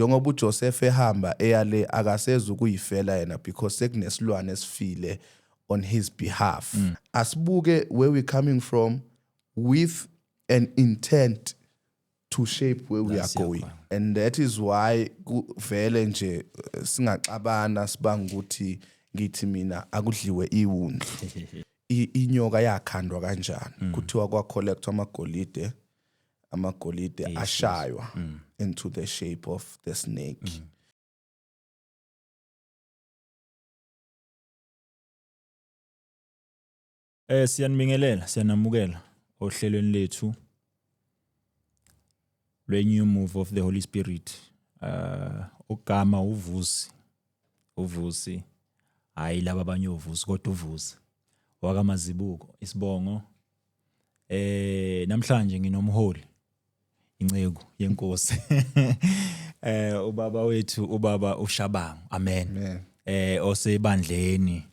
Njengoba uJoseph ehamba eyale akasezi ukuyifela yena because sekunesilwane esifile on his behalf. Asibuke where we coming from with an intent to shape where we are going, and that is why vele nje singaxabana sibanga ukuthi ngithi mina akudliwe iwundlu. Inyoka yakhandwa kanjani? Kuthiwa kwa collect amagolide ashaywa into the shape of the snake. Siyanibingelela, siyanamukela ohlelweni lethu lwe New Move of the Holy Spirit. Ugama uVusi. uVusi, hayi laba abanye oVusi, kodwa uVusi wakaMazibuko isibongo. Namhlanje nginomholi, inceku yenkosi. Ubaba wethu, ubaba uShabangu. Amen. Amen. Osebandleni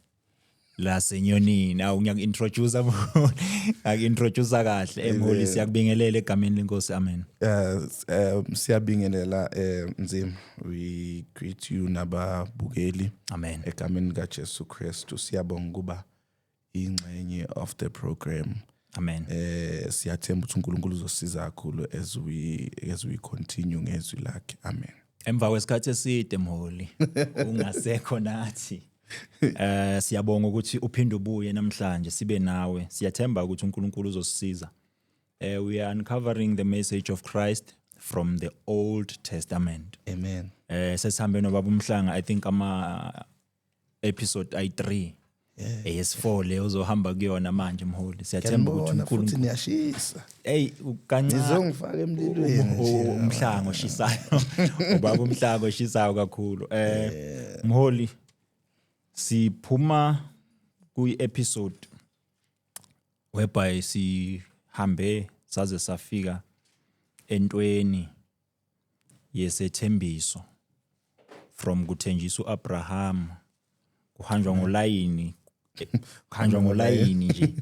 laseNyonini. Awu, ngiyaku-introduce, ngiyaku-introduce kahle emholi. Siyakubingelela egameni lenkosi. Amen. Siyabingelela, Nzima. We greet you nababukeli Amen. egameni kaJesu Kristu. Siyabonga kuba ingxenye of the program. Amen. Siyathemba ukuthi uNkulunkulu uzosiza kakhulu as we continue ngezwi lakhe. Amen. Emva kwesikhathi eside, mholi, ungasekho nathi, siyabonga ukuthi uphinde ubuye namhlanje sibe nawe. Siyathemba ukuthi uNkulunkulu uzosisiza. We are uncovering the message of Christ from the Old Testament. Amen. Sesihambe nobaba uMhlanga, I think ama episode ayi3, eyesi4 le uzohamba kuyona manje, mholi. Siyathemba ukuthi Ngiyabona futhi uNkulunkulu niyashisa. Hey, kancane. Nizongifaka emlilweni nje. Umhlango oshisayo, ubaba umhlango oshisayo kakhulu. Mholi, siphuma kuyi episode whereby sihambe saze safika entweni yesethembiso, from kuthenjiswa uAbraham, kuhanjwa ngolayini, kuhanjwa ngolayini nje,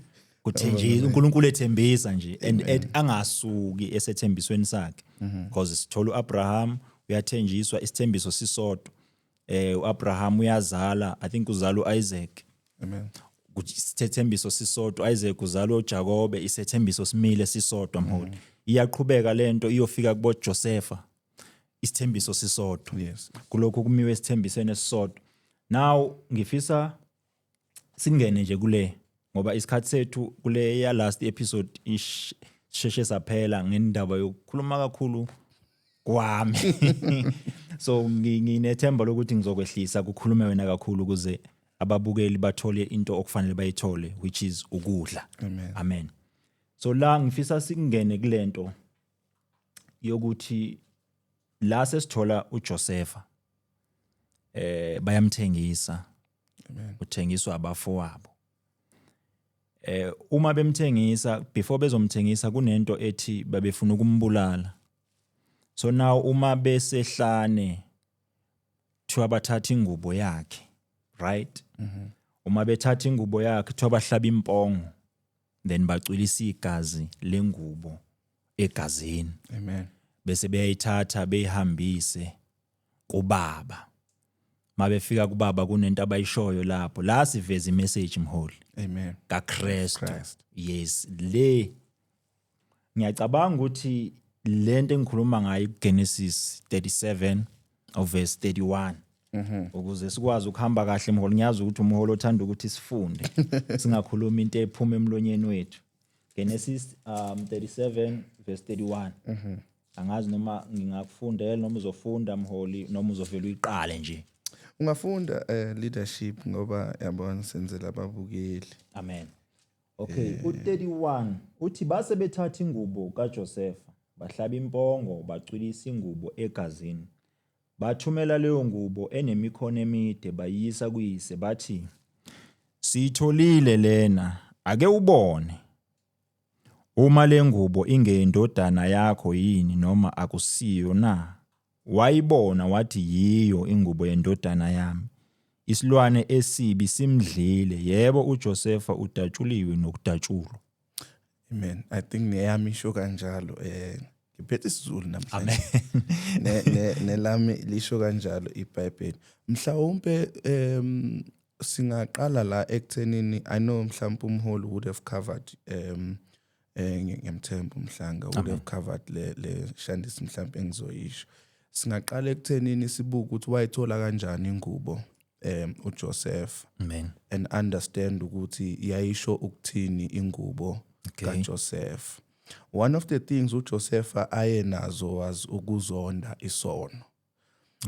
kuthenjiswa, uNkulunkulu ethembisa nje and angasuki esethembisweni sakhe, because sithola uAbraham uyathenjiswa, isithembiso sisodwa. uAbraham uyazala, I think uzala uIsaac. Amen. Isithembiso sisodwa. Isaac uzalwa uJakobe, isethembiso simile sisodwa, mholi. Iyaqhubeka lento iyofika kubo Josepha, isithembiso sisodwa. Kulokhu kumiwe esithembisweni esisodwa. Now ngifisa singene nje kule, ngoba isikhathi sethu kule ya last episode isheshe saphela ngendaba yokukhuluma kakhulu kwami, so nginethemba lokuthi ngizokwehlisa, kukhulume wena kakhulu ukuze ababukeli bathole into okufanele bayithole, which is ukudla. Amen. Amen. So la ngifisa singene kulento yokuthi la sesithola uJosepha, bayamthengisa. Amen. Uthengiswa abafowabo. Uma bemthengisa, before bezomthengisa, kunento ethi babefuna ukumbulala. So now uma besehlane, kuthiwa bathatha ingubo yakhe, right? Uma bethatha ingubo yakhe, kuthiwa bahlaba impongo, then bacwilisa igazi lengubo egazini. Amen. Bese beyayithatha beyihambise kubaba. Mabefika kubaba, kunento abayishoyo lapho. La siveza imessage, mholi, Amen. kaKristu. Christ. Yes, le ngiyacabanga ukuthi lento engikhuluma ngayo kuGenesis 37 of verse 31, ukuze sikwazi ukuhamba kahle, mholi. Ngiyazi ukuthi umholi othanda ukuthi sifunde, singakhuluma into ephuma emlonyeni wethu. Genesis 37 verse 31. Angazi noma ngingakufundela noma uzofunda, mholi, noma uzovela uyiqale nje. Ungafunda, leadership, ngoba yabona senzela ababukeli. Amen. Okay, u31 uthi base bethatha ingubo kaJosepha, bahlaba impongo, bacwilisa ingubo egazini. Bathumela leyo ngubo enemikhono emide, bayisa kuyise, bathi, "Siyitholile lena, ake ubone uma le ngubo ingeyendodana yakho yini noma akusiyo na." Wayibona wathi, "Yiyo ingubo yendodana yami. Isilwane esibi simdlile. Yebo, uJosepha udatshuliwe nokudatshulwa." Amen. I think neyami isho kanjalo. Ngiphethe isiZulu namhlanje. Ne ne nelami lisho kanjalo iBhayibheli. Mhlawumbe singaqala la ekuthenini, I know mhlawumbe umholi would have covered, ngiyamthemba umhlanga would have covered le shandisi mhlawumbe engizoyisho. Singaqala ekuthenini sibuke ukuthi wayithola kanjani ingubo uJoseph Amen. And understand ukuthi yayisho ukuthini ingubo kaJoseph. One of the things uJoseph aye nazo was ukuzonda isono.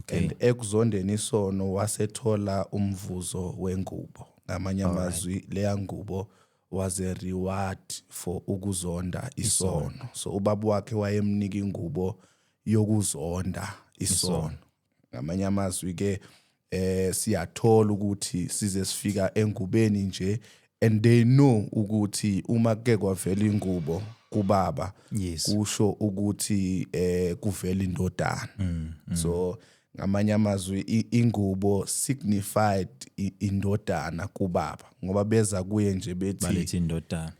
And ekuzondeni isono wasethola umvuzo wengubo. Ngamanye amazwi, leya ngubo was a reward for ukuzonda isono. So ubaba wakhe wayemnika ingubo yokuzonda isono. Ngamanye amazwi ke, siyathola ukuthi size sifika engubeni nje and they know ukuthi uma ke kwavela ingubo kubaba, kusho ukuthi kuvela indodana. So ngamanye amazwi, ingubo signified indodana kubaba ngoba beza kuye nje bethi balethe indodana.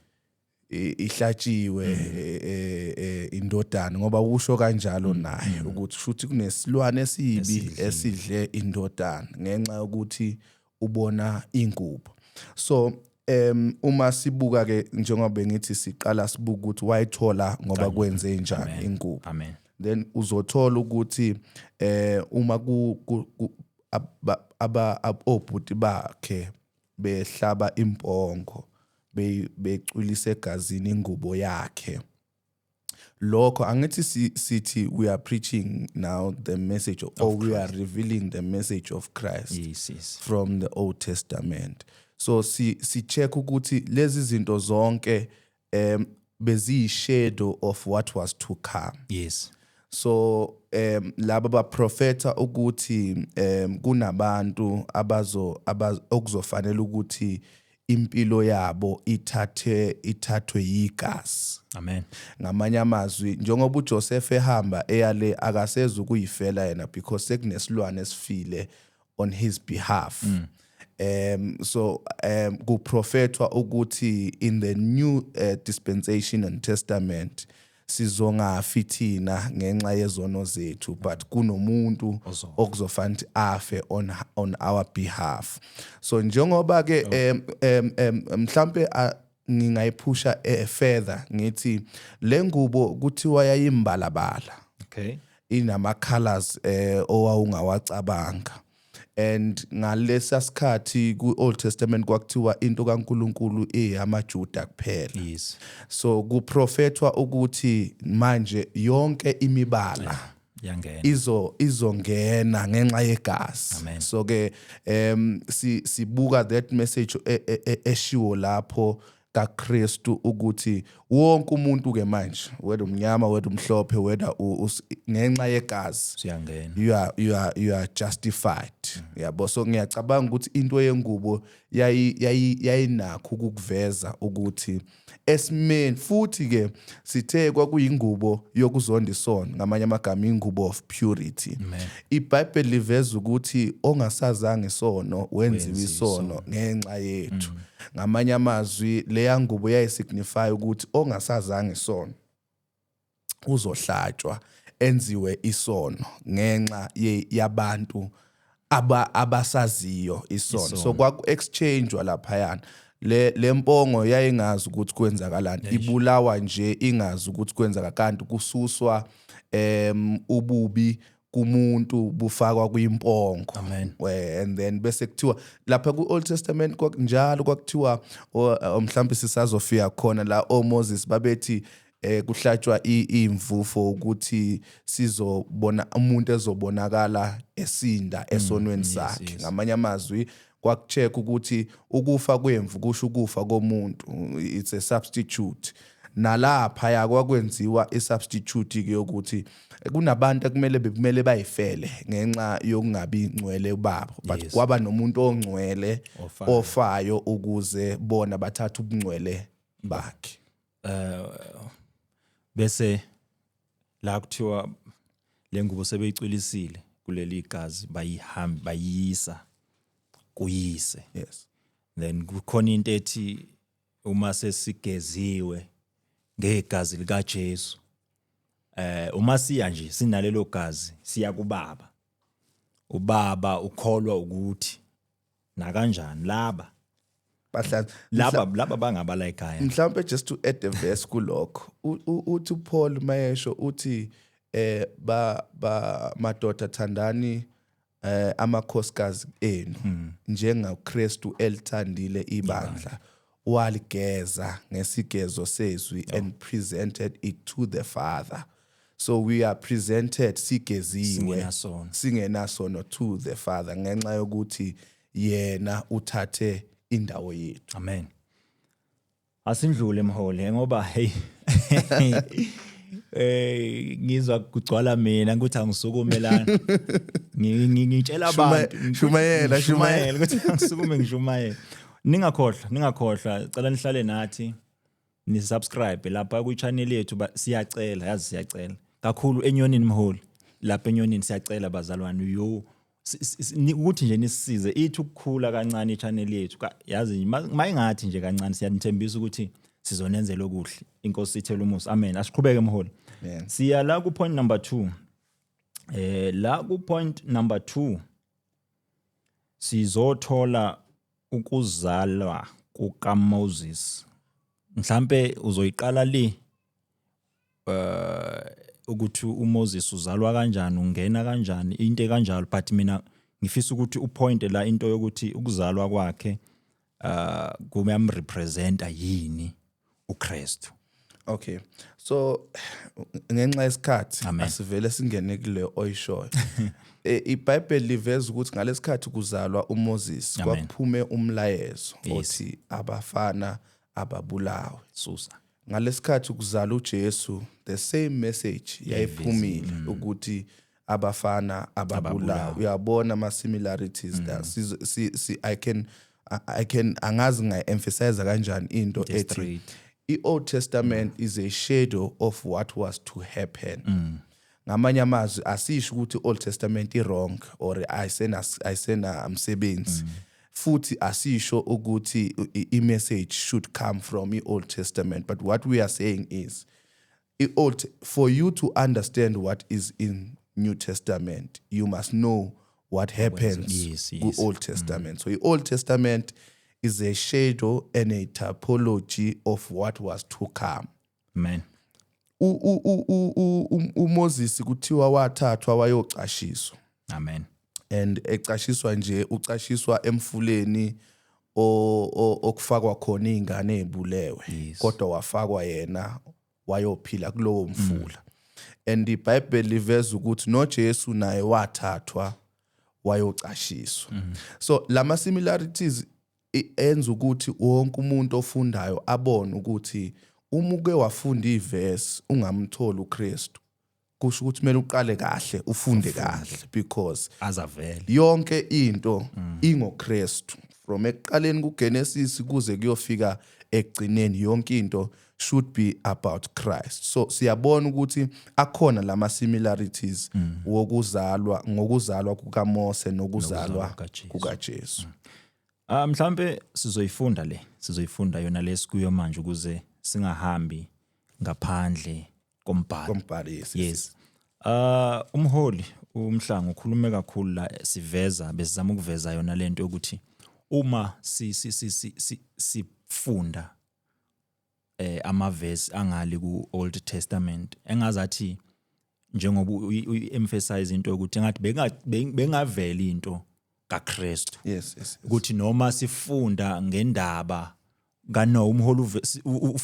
Ihlatshiwe indodana, ngoba usho kanjalo naye ukuthi shuthi kunesilwane esibi esidle indodana ngenxa yokuthi ubona ingubo. So uma sibuka ke, njengoba bengithi siqala sibuka ukuthi wayithola ngoba kwenze njani ingubo, Amen. Then uzothola ukuthi uma ku aba obhuti bakhe behlaba impongo, becwilisa egazini ingubo yakhe, lokho angithi sithi we are preaching now the message of, or we are revealing the message of Christ from the Old Testament. So si check ukuthi lezi zinto zonke beziyi shadow of what was to come. So laba baprofeta ukuthi kunabantu abazo okuzofanele ukuthi impilo yabo ithathwe yigazi. Amen. Ngamanye amazwi, njengoba uJoseph ehamba eyale, akaseza ukuyifela yena because sekunesilwane esifile on his behalf. So kuprofetwa ukuthi in the new dispensation and testament sizongafi thina ngenxa yezono zethu, but kunomuntu okuzofanele ukuthi afe on our behalf. So njengoba ke mhlambe ngingayiphusha further, ngithi le ngubo kuthiwa yayimbalabala, inama colors owawungawacabanga, and ngalesa sikhathi ku Old Testament kwakuthiwa into kaNkuluNkulu eyamaJuda kuphela. So kuprofetwa ukuthi manje yonke imibala yangena, izongena ngenxa yegazi. Amen. So ke sibuka that message eshiwo lapho kaKristu ukuthi wonke umuntu ke manje, whether umnyama, whether umhlophe, whether ngenxa yegazi siyangena, you are justified, yabo. So ngiyacabanga ukuthi into yengubo yayinakho ukukuveza ukuthi esimeni, futhi ke sithe kwakuyingubo yokuzonda isono, ngamanye amagama ingubo of purity. IBhayibheli liveza ukuthi ongasazange isono wenziwa isono ngenxa yethu. Ngamanye amazwi, leya ngubo yayisignify ukuthi ongasazange isono uzohlatshwa enziwe isono ngenxa yabantu abasaziyo isono. So kwaku exchangewa laphayana. Le mpongo yayingazi ukuthi kwenzakalani, ibulawa nje ingazi ukuthi kwenzaka, kanti kususwa ububi kumuntu bufakwa kwimpongo. Amen. And then bese kuthiwa lapha ku Old Testament kwakunjalo, kwakuthiwa mhlawumbe sisazofika khona la, oMoses babethi kuhlatshwa imvu for ukuthi sizobona umuntu ezobonakala esinda esonweni sakhe. Ngamanye amazwi, kwakucheck ukuthi ukufa kwemvu kusho ukufa komuntu, it's a substitute. Nalapha yakwenziwa isubstitute ke yokuthi kunabantu ekumele bekumele bayifele ngenxa yokungabi ngcwele babo, but kwaba nomuntu ongcwele ofayo. Ofayo ukuze bona bathathe ubungcwele bakhe. Bese la kuthiwa le ngubo sebeyicwilisile kuleli gazi, bayihamba bayisa kuyise. Then kukhona into ethi uma sesigeziwe ngegazi likaJesu. Uma siya nje sinalelo gazi, siya kubaba. Ubaba ukholwa ukuthi nakanjani laba Bahlala laba bangabala ekhaya. Mhlawumbe just to add a verse kulokho, uthi Paul mayesho uthi ba madoda, thandani amakhosikazi enu njengaKristu elithandile ibandla, waligeza ngesigezo sezwi and presented it to the Father. So we are presented sigeziwe, Singenasono. singenasono to the Father, ngenxa yokuthi yena uthathe indawo yethu. Amen. Asindlule, mholi, ngoba hey, ngizwa kugcwala mina ukuthi angisukume lana. Ngitshela abantu Shumayela, shumayela ukuthi angisukume ngishumayela. Ningakhohlwa, ningakhohlwa, cela nihlale nathi, ni subscribe lapha ku channel yethu. Siyacela, yazi, siyacela kakhulu enyonini, mholi, lapha enyonini siyacela bazalwane, yo, ukuthi nje nisisize ithi ukukhula kancane i-channel yethu. Yazi mayingathi nje kancane, siyanithembisa ukuthi sizonenzela okuhle. Inkosi ithele umusa. Amen. Asiqhubeke, mholi. Amen. Siya la ku point number 2. La ku point number 2 sizothola ukuzalwa kukaMoses. Mhlambe uzoyiqala le ukuthi uMoses uzalwa kanjani, ungena kanjani, into kanjalo, but mina ngifisa ukuthi upoint la into yokuthi ukuzalwa kwakhe kuyamrepresenta yini uKristu. Okay. So ngenxa yesikhathi Amen. asivele singene kule oyishoyo. IBhayibheli liveza ukuthi ngalesikhathi kuzalwa uMoses Amen. kwakuphume umlayezo othi abafana ababulawe. Susa. Ngalesikhathi kuzalwa uJesu, the same message yayiphumile ukuthi abafana ababulawe. Uyabona ama similarities there. Si I can angazi ngayi-emphasize kanjani into ethi Straight. i-Old Testament is a shadow of what was to happen. Ngamanye amazwi, asisho ukuthi i-Old Testament i-wrong or ayisena msebenzi. Futhi asisho ukuthi i-message should come from i-Old Testament, but what we are saying is i-Old for you to understand what is in New Testament, you must know what happens ku-Old Testament. So i-Old Testament is a shadow and a typology of what was to come. Amen. uMoses kuthiwa wathathwa wayocashiswa. Amen. And ecashiswa nje, ucashiswa emfuleni okufakwa khona izingane ezibulewe, kodwa wafakwa yena wayophila kulowo mfula. And iBhayibheli liveza ukuthi noJesu naye wathathwa wayocashiswa. So lama similarities enza ukuthi wonke umuntu ofundayo abone ukuthi uma uke wafunda ivesi ungamtholi uKristu, kusho ukuthi kumele uqale kahle, ufunde kahle, because Azavele. yonke into ingoKristu from ekuqaleni kuGenesis kuze kuyofika ekugcineni. Yonke into should be about Christ. So siyabona ukuthi akhona lama similarities wokuzalwa, ngokuzalwa kukaMose nokuzalwa kukaJesu. kukaJesu. Ah, mhlambe sizoyifunda le, sizoyifunda yona lesikuyo manje ukuze singahambi ngaphandle kombhalo. Kombhalo, yes. Yes. Umholi umhlango ukhulume kakhulu la, siveza, besizama ukuveza yona lento yokuthi uma si si si si sifunda amavesi angali ku Old Testament, engazathi njengoba u-emphasize into yokuthi engathi bengaveli into kaKristu, ukuthi noma sifunda ngendaba kaNoah, umholi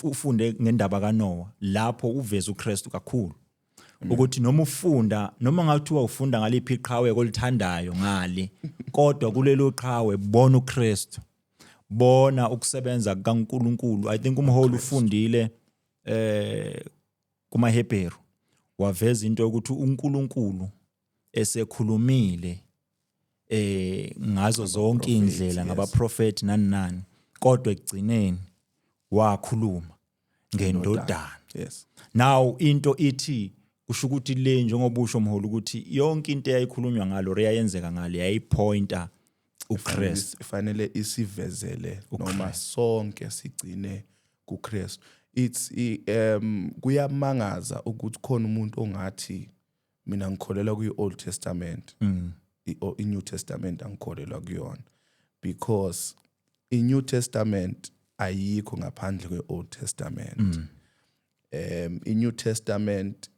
ufunde ngendaba kaNoah lapho uveza uKristu kakhulu, ukuthi noma ufunda, noma ngathiwa ufunda ngaliphi iqhawe olithandayo ngale, kodwa kulelo qhawe bona uKristu, bona ukusebenza kaNkuluNkulu. I think umholi ufundile kumaHebheru, waveza into yokuthi uNkulunkulu esekhulumile ngazo zonke indlela ngabaprofeti nani nani, kodwa ekugcineni wakhuluma ngendodana. Now into ithi kusho ukuthi le, njengoba usho mholi, ukuthi yonke into eyayikhulunywa ngalo, eyayenzeka ngalo, yayipointa uKristu. Fanele isivezele noma sonke sigcine kuKristu. It's kuyamangaza ukuthi khona umuntu ongathi, "Mina ngikholelwa kwi-Old Testament, i-New Testament angikholelwa kuyona," because i-New Testament ayikho ngaphandle kwe-Old Testament. I-New Testament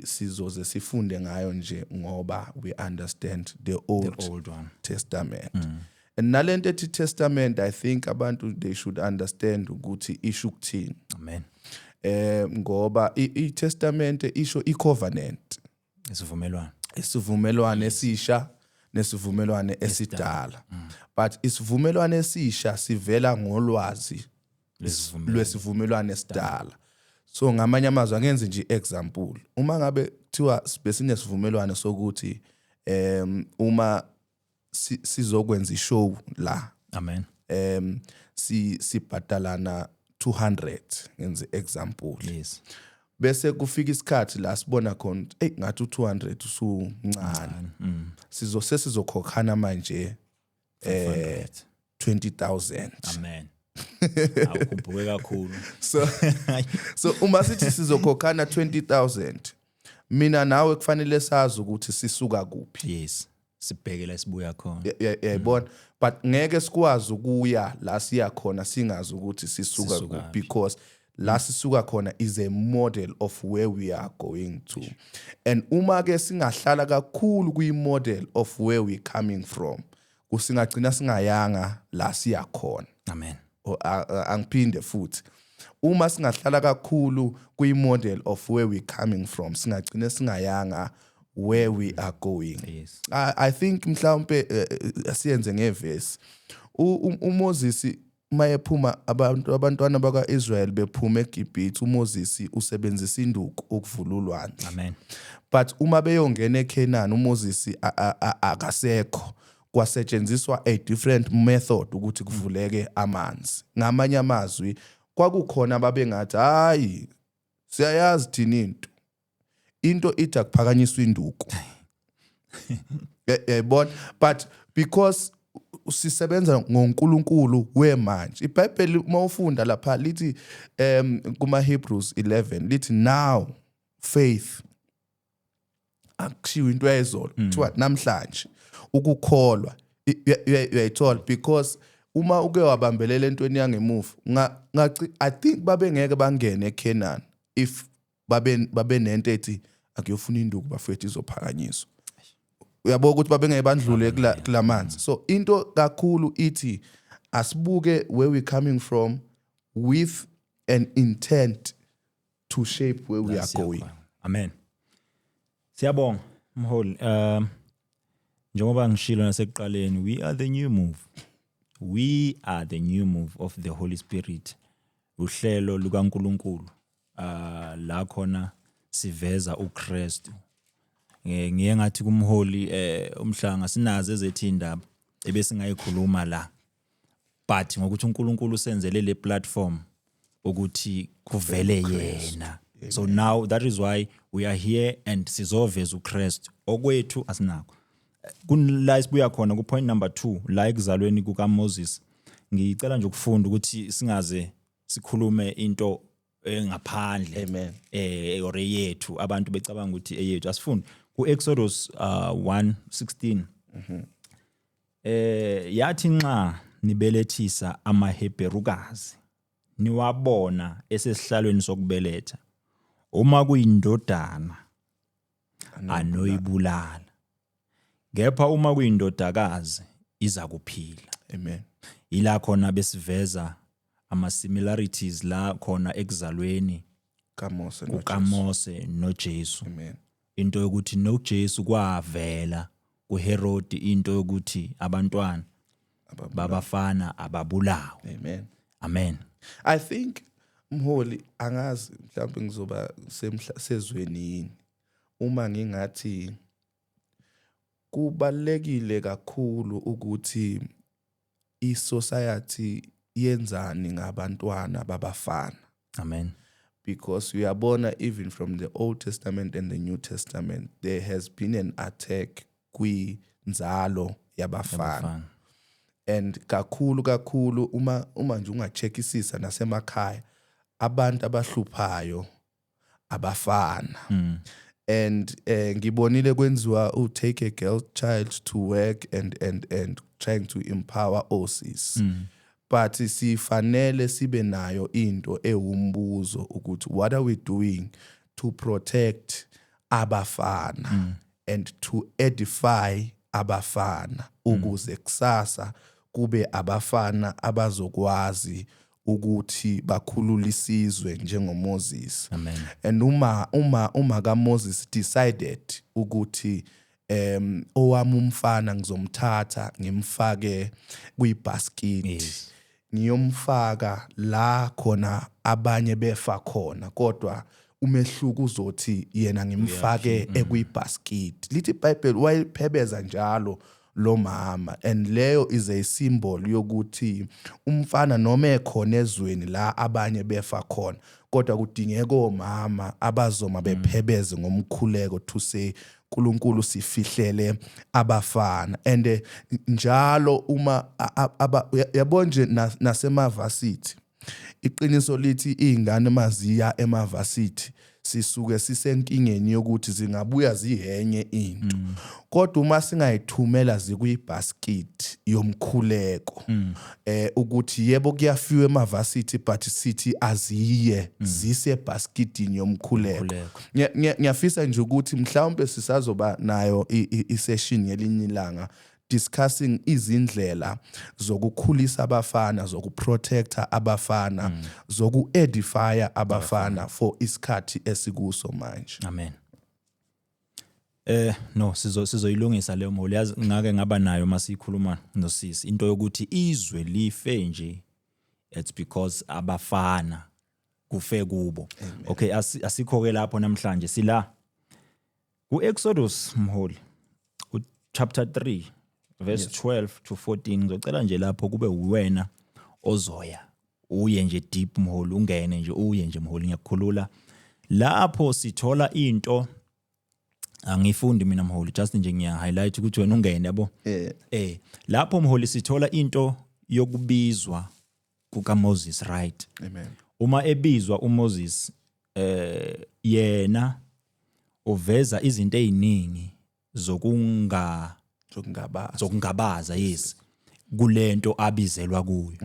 sizoze sifunde ngayo nje ngoba we understand the Old The old one. Testament. And nalento ethi testament, I think abantu, they should understand ukuthi isho ukuthini. Amen. Ngoba i-testament isho i-covenant. Isivumelwano. Isivumelwano esisha nesivumelwano esidala, but isivumelwano esisha sivela ngolwazi lesivumelwano. Lwesivumelwano esidala. So ngamanye amazwi, angenze nje example, uma ngabe kuthiwa besinesivumelwano sokuthi uma sizokwenza ishow la, Amen. sibhadalana 200, ngenze example, bese kufika isikhathi la sibona khona ukuthi, hey, ngathi u200 usuncane, sizo sesizokhokhana manje 500. 20,000. Amen, awukhuphuke kakhulu. So uma sithi sizokhokhana 20,000, mina nawe kufanele sazi ukuthi sisuka kuphi. Yes, sibheke la sibuya khona. Yayibona, but ngeke sikwazi ukuya la siya khona singazi ukuthi sisuka Sisuka kuphi, because la sisuka khona is a model of where we are going to. And uma ke singahlala kakhulu kwi-model of where we coming from, kusingagcina singayanga la siya khona. Amen. Angiphinde futhi, uma singahlala kakhulu kwi-model of where we coming from, singagcina singayanga where we are going. I think mhlawumbe siyenze ngevesi. uMoses mayephuma, abantu, abantwana bakaIsrael bephuma eGibhithe, uMoses usebenzisa induku ukuvula ulwandle. Amen. But uma beyongena eCanaan, uMoses akasekho, kwasetshenziswa a different method ukuthi kuvuleke amanzi. Ngamanye amazwi, kwakukhona babengathi, "Hayi, siyayazi thina into ithi akuphakanyiswa induku." Yayibona, but because sisebenza ngoNkulunkulu wemanje, iBhayibheli uma ufunda lapha lithi, kuma Hebrews 11 lithi, "Now faith," akushiwo into yayizolo, kuthiwa namhlanje ukukholwa. Uyayithola, because uma uke wabambelela entweni yangemuva, I think babengeke bangene eCanaan if babe nento ethi akuyofuna induku bafethu izophakanyiswa. Uyabo ukuthi babengeke bandlule kulamanzi. So into kakhulu ithi asibuke where we coming from with an intent to shape where we are going. Amen, siyabonga mholi. Njengoba ngishilo nasekuqaleni, we are the new move, we are the new move of the Holy Spirit, uhlelo lukaNkuluNkulu la khona siveza uKristu. Ngiye ngathi kumholi umhlanga, sinazo ezethi indaba ebesingayikhuluma la, but ngokuthi uNkulunkulu usenzele le platform ukuthi kuvele yena. So now that is why we are here and sizoveza uKristu. Okwethu asinakho. Kunla sibuya khona ku point number 2 la ekuzalweni kukaMoses. Ngicela nje ukufunda ukuthi singaze sikhulume into engaphandle Amen. Or eyethu, abantu becabanga ukuthi eyethu. Asifunde ku Exodus 1:16. Yathi, "Nxa nibelethisa amaHebherukazi, niwabona esesihlalweni sokubeletha, uma kuyindodana anoyibulala, kepha uma kuyindodakazi iza kuphila." Amen. Ila khona besiveza ama similarities la khona ekuzalweni kaMose noJesu. kukaMose noJesu. Amen. Into yokuthi noJesu kwavela kuHerod into yokuthi abantwana babafana ababulawa. Amen. Amen. I think mholi, angazi mhlawumbe ngizoba sezweni yini uma ngingathi kubalekile kakhulu ukuthi i-society yenzani ngabantwana babafana. Amen. Because uyabona, even from the Old Testament and the New Testament, there has been an attack kwinzalo yabafana. Bafana. And kakhulu kakhulu, uma nje ungacheckisisa nasemakhaya, Abantu abahluphayo abafana. And ngibonile kwenziwa u take a girl child to work and trying to empower osisi, but sifanele sibe nayo into ewumbuzo ukuthi what are we doing to protect abafana and to edify abafana, ukuze kusasa kube abafana abazokwazi ukuthi bakhulule isizwe njengoMoses? Amen. And uma kaMoses decided ukuthi owami umfana ngizomthatha ngimfake kuyibasket, ngiyomfaka la khona abanye befa khona, kodwa umehluko uzothi yena ngimfake ekuyibasket. Lithi iBhayibheli wayiphebeza njalo lo mama, and leyo is a symbol yokuthi umfana noma ekhona ezweni la abanye befa khona, kodwa kudingeka omama abazoma bephebeze ngomkhuleko to say, "uNkulunkulu, sifihlele abafana." And njalo uma yabo nje, nasemavasithi, iqiniso lithi izingane maziya emavasithi sisuke sisenkingeni yokuthi zingabuya ziyenye into, kodwa uma singayithumela zikuyibasket yomkhuleko, ukuthi yebo, kuyafiwa emavasithi, but sithi aziye zise basketini yomkhuleko. Umkhuleko. Ngiyafisa nje ukuthi mhlawumbe sisazoba nayo i-session ngelinye ilanga discussing izindlela zokukhulisa abafana, zokuprotecta abafana, zoku-edifya abafana for isikhathi esikuso manje. Amen. No, sizoyilungisa leyo, mholi. Yazi, ngake ngaba nayo masikhuluma nosisi into yokuthi izwe life nje, it's because abafana kufe kubo. Okay, asikho ke lapho namhlanje, sila ku Exodus, mholi, u chapter 3 verse 12 to 14. Ngizocela nje lapho kube uwena ozoya uye nje deep, mholi, ungene nje uye nje, mholi, ngiyakukhulula. Lapho sithola into, angifundi mina, mholi, just nje ngiya highlight ukuthi wena ungene, yabo. Lapho, mholi, sithola into yokubizwa kuka Moses, right? Amen. Uma ebizwa uMoses, yena uveza izinto eziningi zokunga zokungabaza. Zokungabaza, yes, kulento abizelwa kuyo,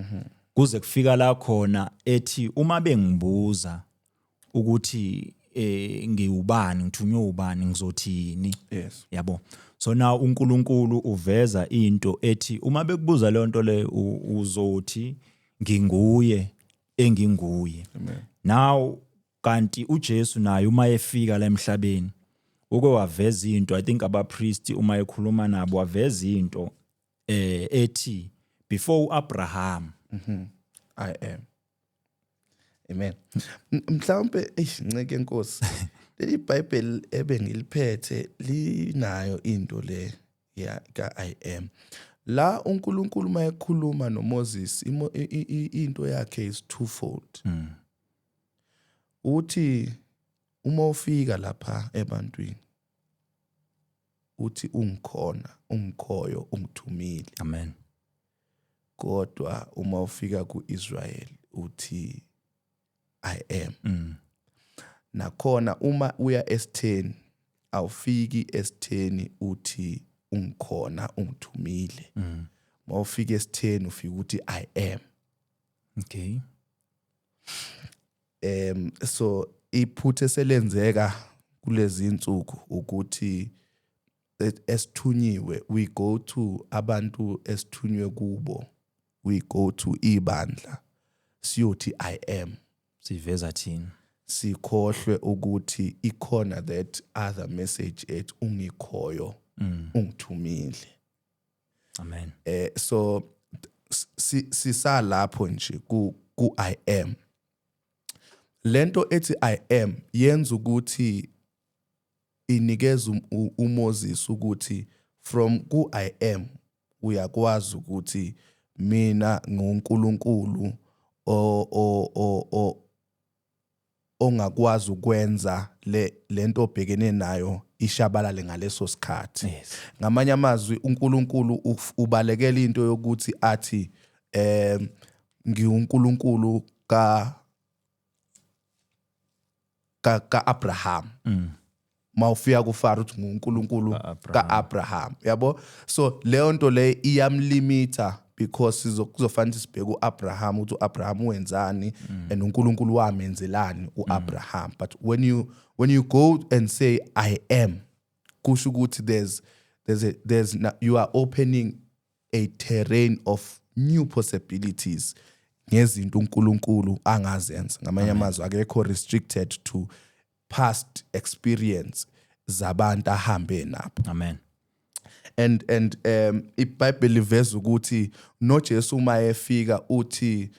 kuze kufika la khona ethi uma bengibuza ukuthi ngiwubani, ngithunywe ubani, ngizothini? Yabo, so now uNkulunkulu uveza into ethi uma bekubuza leyo nto le, uzothi nginguye enginguye. Now kanti uJesu naye uma efika la emhlabeni uke waveza into, I think abapriest uma ekhuluma nabo waveza into ethi before uAbraham I am. Amen. Mhlawumbe eish, nceke enkosi. Leli iBhayibheli ebengiliphethe linayo into le ya ka I am. La uNkulunkulu mayekhuluma noMoses, into yakhe is twofold. Uthi uma ufika lapha ebantwini uthi ungikhona, ungikhoyo ungithumile. Amen. Kodwa uma ufika kuIsrael uthi I am. Nakhona uma uya esitheni, awufiki esitheni uthi ungikhona ungithumile. Mawufika esitheni ufika uthi I am. So iphutha eselenzeka kulezi insuku ukuthi esithunyiwe, we go to abantu esithunywe kubo, we go to ibandla siyothi I am. Siveza thina. Sikhohlwe ukuthi ikhona that other message ethi ungikhoyo ungithumile. Amen. So sisalapho nje ku I am. Lento ethi I am yenza ukuthi inikeza uMoses ukuthi from ku I am uyakwazi ukuthi mina nguNkulunkulu o ongakwazi ukwenza le lento obhekene nayo ishabalale ngaleso sikhathi. Ngamanye amazwi, uNkulunkulu ubalekela into yokuthi athi ngiwuNkulunkulu ka ka Abraham. Mawufika kuFaro uthi nguNkulunkulu kaAbraham, yabo. So leyo nto le iyamlimita because kuzofanele sibheke uAbraham ukuthi uAbraham wenzani and uNkulunkulu wamenzelani uAbraham. But when you go and say "I am", kusho ukuthi there's a there's you are opening a terrain of new possibilities ngezinto uNkulunkulu angazenza. Ngamanye amazwi, akekho restricted to past experience zabantu ahambe nabo. Amen. And iBhayibheli liveza ukuthi noJesu uma efika uthi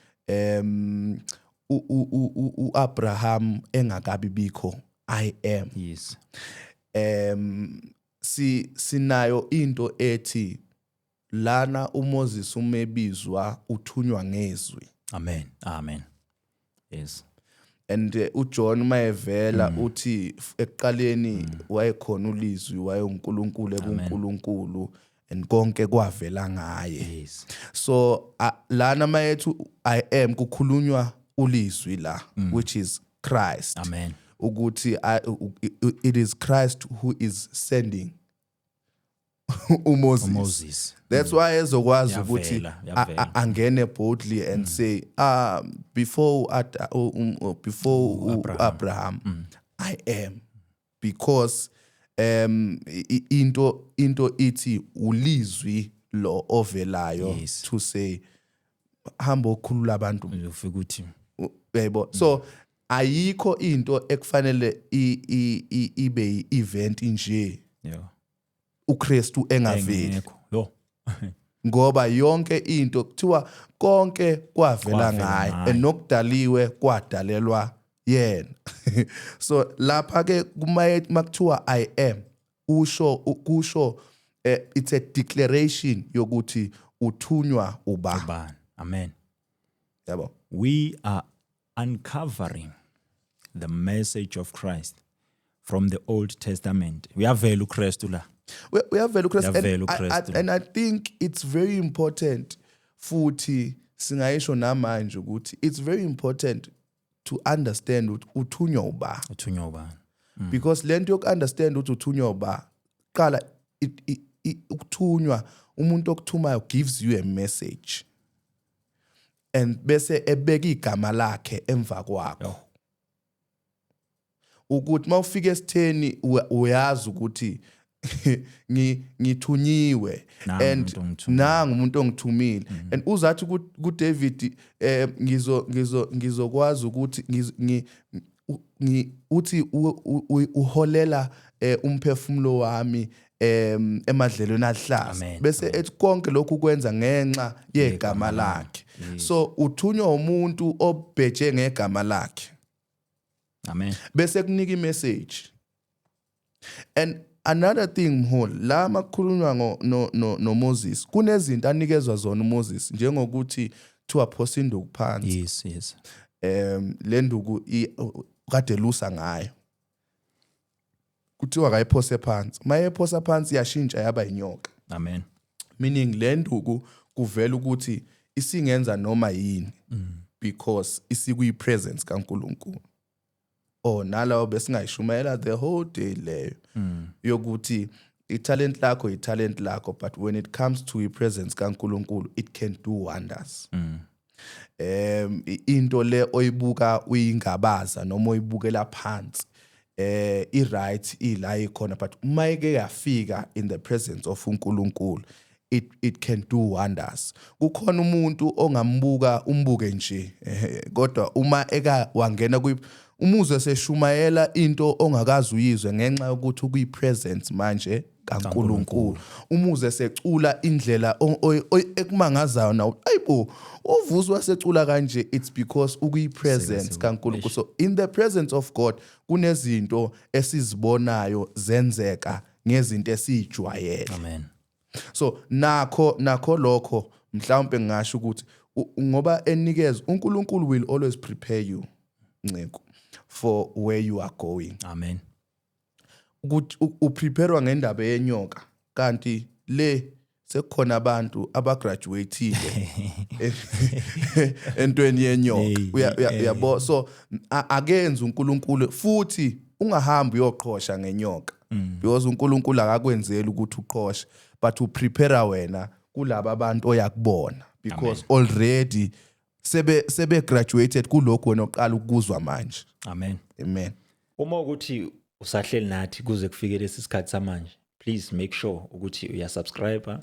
uAbraham engakabi bikho, "I am." Sinayo into ethi lana uMoses umebizwa uthunywa ngezwi. Amen, amen, yes. And uJohn mayevela uthi ekuqaleni wayekhona ulizwi, wayenguNkulunkulu ekuNkulunkulu, and konke kwavela ngaye. So lana mayethu "I am", kukhulunywa ulizwi la, which is Christ. Amen. Ukuthi it is Christ who is sending uMoses. Moses. That's why ezokwazi ukuthi Yavela, yavela. angene boldly and say, before Abraham, I am", because into ithi ulizwi lo ovelayo to say, "Hamba okhulula abantu." Uzofika ukuthi Uyayibona? So ayikho into ekufanele ibe i-event nje uKristu engaveli. Engekho yo. Ngoba yonke into kuthiwa konke kwavela Kwavela ngaye ngaye. And nokudaliwe kwadalelwa yena. So lapha ke kuma makuthiwa "I am", usho kusho it's a declaration yokuthi uthunywa uba. Bani, amen. Yabo. We are uncovering the message of Christ from the Old Testament. Uyavela uKristu la. Uyavela uKristu. Uyavela And uKristu. And I think it's very important futhi singayisho namanje ukuthi it's very important to understand ukuthi uthunywa uba. Uthunywa ubani. Because lento yoku-understand ukuthi uthunywa uba, qala ukuthunywa, umuntu okuthumayo gives you a message and bese ebeka igama lakhe emva kwakho, ukuthi mawufika esitheni uyazi ukuthi ngithunyiwe. Nangu And umuntu ongithumile. Nangu umuntu ongithumile. And uzathi kuDavid ngizokwazi ukuthi uthi uholela umphefumulo wami emadlelweni ahlaza. Amen. Bese ethi konke lokhu kwenza ngenxa yegama lakhe. So uthunywa umuntu obheje ngegama lakhe. Amen. Bese kunika imessage. And another thing, mholi, la makukhulunywa ngo no Moses, kunezinto anikezwa zona uMoses, njengokuthi kuthiwa phosa induku phansi. Le nduku kade lusa ngayo, kuthiwa kayiphose phansi. Mayephosa phansi, yashintsha yaba inyoka. Amen. Meaning le nduku kuvela ukuthi isingenza noma yini because isikuyi presence kaNkuluNkulu. Oh, nalawo besingayishumayela the whole day leyo yokuthi italent lakho, italent lakho, but when it comes to i-presence kaNkuluNkulu, it can do wonders. Into le oyibuka uyingabaza noma oyibukela phansi, i-right ila ikhona, but uma ike yafika in the presence of uNkulunkulu, it can do wonders. Kukhona umuntu ongambuka, umbuke nje, kodwa uma eka wangena kwi umuzwe seshumayela into ongakazi uyizwe ngenxa yokuthi ukuyi presence manje kaNkuluNkulu, umuze secula indlela ekumangazayo nawe, ayibo, uvuswa secula kanje. It's because ukuyi presence kaNkuluNkulu. So in the presence of God kunezinto esizibonayo zenzeka ngezinto esijwayele. Amen. So nakho lokho mhlawumbe ngingasho ukuthi ngoba enikeza uNkulunkulu will always prepare you, nceko, for where you are going. Amen. Ukuthi upreparewa ngendaba yenyoka, kanti le Sekukhona abantu abagraduateile entweni yenyoka. Uyabo, so akenzi uNkulunkulu futhi ungahambi uyoqhosha ngenyoka, because uNkulunkulu akakwenzeli ukuthi uqhoshe, but uprepare wena kulaba abantu oyakubona, because already sebe graduated kulokhu wena oqala ukuzwa manje. Amen. Amen. Uma ukuthi usahleli nathi kuze kufike lesi sikhathi samanje, please make sure ukuthi uya subscribe,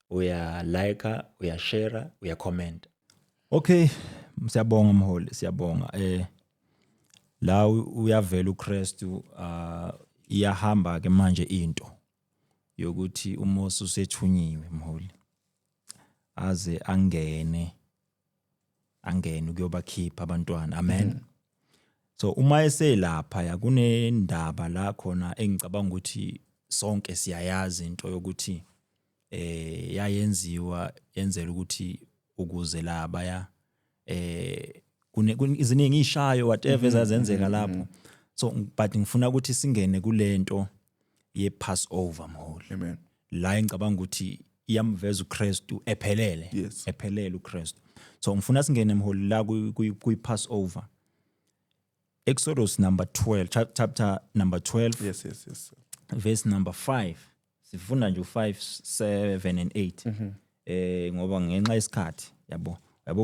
uya like, uya share, uya comment. Okay, siyabonga mholi, siyabonga. La uyavela uKristu, iyahamba ke manje into yokuthi uMose usethunyiwe, mholi, aze angene ukuyobakhipha abantwana. Amen. So uma eselapha ya, kunendaba la khona engicabanga ukuthi sonke siyayazi, into yokuthi yayenziwa yenzela ukuthi ukuze laba ya kune iziningi ishayo, whatever ezazenzeka lapho. So but ngifuna ukuthi singene kulento ye Passover, mholi. Amen. La engicabanga ukuthi iyamveza uKristu ephelele, ephelele uKristu. So ngifuna singene, mholi, la kwi Passover, Exodus number 12, chapter number 12, verse number 5. Sifunda nje u5, 7 and 8, ngoba ngenxa yesikhathi, yabo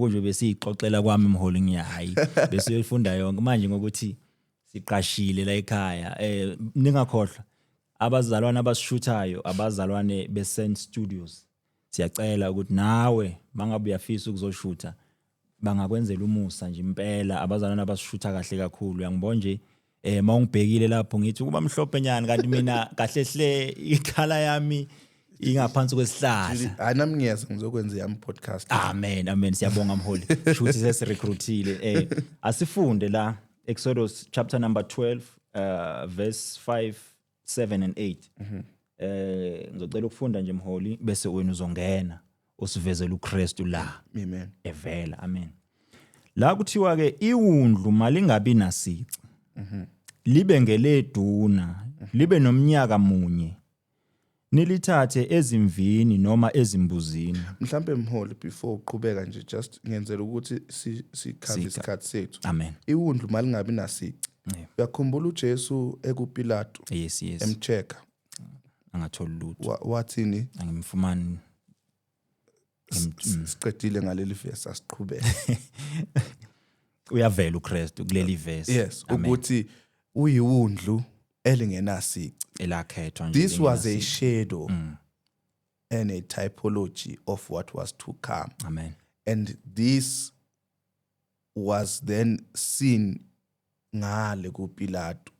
nje besiyixoxela kwami, mholi, ngiyahayi bese uyifunda yonke manje ngokuthi siqashile la ekhaya. Ningakhohlwa abazalwane abasishuthayo, abazalwane beSend Studios. Siyacela ukuthi nawe mangabe uyafisa ukuzoshutha, bangakwenzela umusa nje impela. Abazalwane abasishutha kahle kakhulu. Uyangibona nje, mawungibhekile lapho, ngithi kuba mhlophe nyani, kanti mina kahle hle ikhala yami ingaphansi kwesihlahla. Hayi, nami ngiyeza ngizokwenza yami podcast. Amen, amen. Siyabonga, mholi. Shuthi sesirecruitile. Asifunde la Exodus chapter number 12, verse 5, 7 and 8. Ngizocela ukufunda nje, mholi, bese wena uzongena usivezele uKristu la Amen. evela. Amen. La kuthiwa ke, iwundlu malingabi nasici, libe ngeleduna, libe nomnyaka munye, nilithathe ezimvini noma ezimbuzini. Mhlambe mholi, before uqhubeka nje, just ngenzela ukuthi sicover isikhathi sethu. Amen. Iwundlu malingabi nasici. Uyakhumbula uJesu ekuPilato Yes. emchecka? Angatholi lutho. Wathini? Angimfumani. Siqedile ngaleli verse, asiqhubeke. Uyavela uKristu kuleli verse. Yes. Amen. Ukuthi uyiwundlu elingenasici. Elakhethwa nje. This was a lingenasici. shadow and a typology of what was to come. Amen. And this was then seen ngale kuPilato,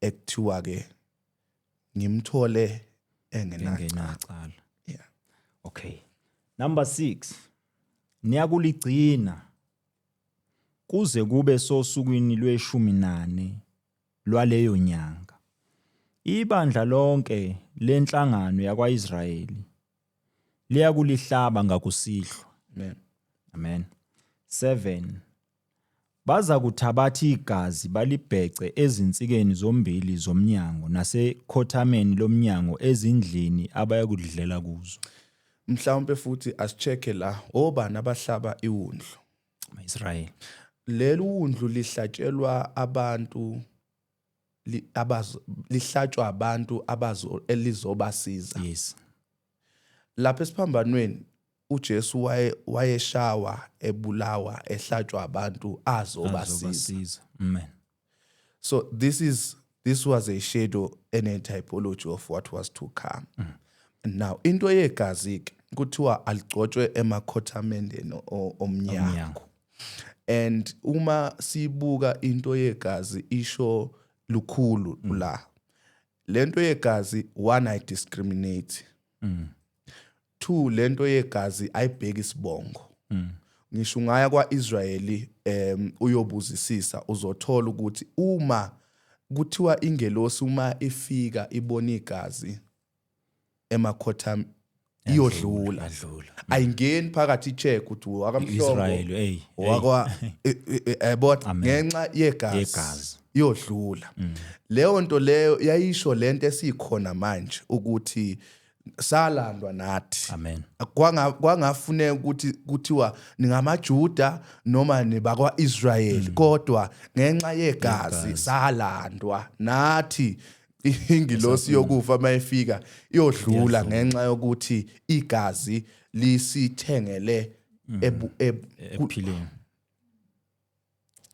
ekuthiwa ke ngimthole engenacala. Engenacala. Yeah. Okay, number 6: niyakuligcina kuze kube sosukwini lweshumi nane lwaleyo nyanga. Ibandla lonke lenhlangano yakwaIsrayeli liyakulihlaba ngakusihlwa. Amen. Amen. 7: baza kuthabatha igazi balibhece ezinsikeni zombili zomnyango nasekhothameni lomnyango ezindlini abayakudlela kuzo. Mhlawumbe futhi asichecke la, obani abahlaba iwundlu? Ama-Israyeli. Leli wundlu lihlatshelwa abantu, lihlatshwa abantu abazo elizobasiza. Lapha esiphambanweni uJesu wayeshawa, ebulawa, ehlatshwa abantu azobasiza. Azobasiza. Amen. So this was a shadow and a typology of what was to come. Now into yegazi ke, kuthiwa aligcotshwe emakhothamendeni omnyango. Omnyango. And uma sibuka into yegazi, isho lukhulu la. Lento yegazi, one, I discriminate, two, lento yegazi ayibheki isibongo. Ngisho ungaya kwaIsrayeli uyobuzisisa, uzothola ukuthi uma kuthiwa ingelosi uma ifika ibona igazi emakhotham, iyodlula. Adlula. Ayingeni phakathi icheck ukuthi wakamhlongo, Israel, hey. wakwa yabona, ngenxa yegazi. Yegazi. Iyodlula. Leyo nto leyo yayisho lento esikhona manje ukuthi Salandwa nathi. Amen. Kwangafuneka ukuthi kuthiwa ningamaJuda noma nibakwa-Israyeli, kodwa ngenxa yegazi salandwa nathi. Ingilosi yokufa mayifika iyodlula ngenxa yokuthi igazi lisithengele ekuphileni.